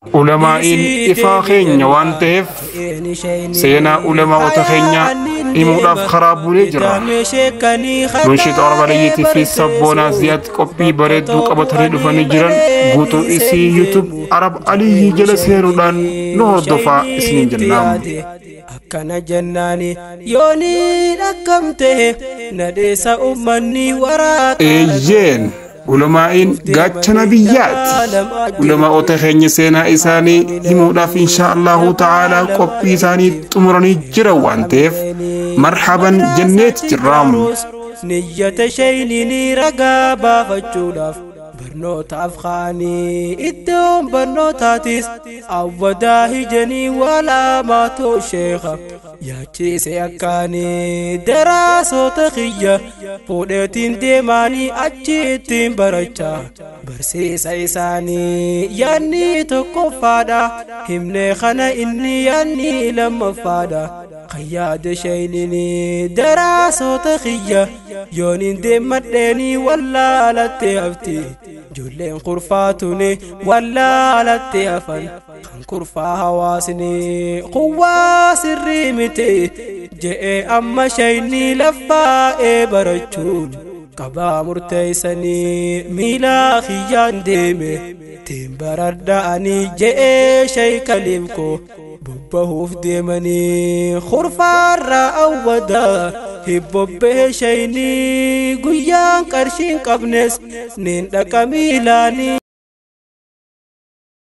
Ulamaa'iin ifaa keenya waan ta'eef seenaa ulamaa'ota keenyaa himuudhaaf karaa buunee jira. Munshiid Arab Aliyyiitii fi Sabboonaa Ziyaad qophii bareedduu qabatanii dhufanii jiran. Guutuu isii YouTube Arab Aliyyii jala seenuudhaan nu hordofaa isiniin jennaan. Akkana jennaani yooniin akkam ta'e nadheessa ummanni waraaqa. Eeyyeen, ulamaa'iin gaachana biyyaati. Ulamaa'ota keenya seenaa isaanii himuudhaaf insha Allahu ta'aalaa qophii isaanii xumuranii jiran waan ta'eef marhaban jenneeti jirraam. Niyyata shayniini ragaa baafachuudhaaf barnootaaf kaanii iddoon barnootaatis awwadaa hijanii walaamaatoo sheeka yaachiise akkaanii daraasota kiyya fuudheetiin deemaanii achi ittiin barachaa barsiisa isaanii. Yaanni tokkoffaadha himne kana, inni yaanni lammaffaadha kan yaada shaynini daraasota kiyya yooniin deemadheeni wallaalatte hafti ijoolleen kurfaatuni wallaalatte hafan kan kurfaa hawaasni quwwaa sirrii miti je'e. Amma shayni laffaa'ee barachuun qabaa murteeysanii miilaa kiyyaan deeme tiin baradha'anii je'ee shaykaliif koo bobbahuuf deemanii kurfaarraa awwadaa hibbobbee shaynii guyyaan qarshiin qabnes niin dhaqa miilaanii.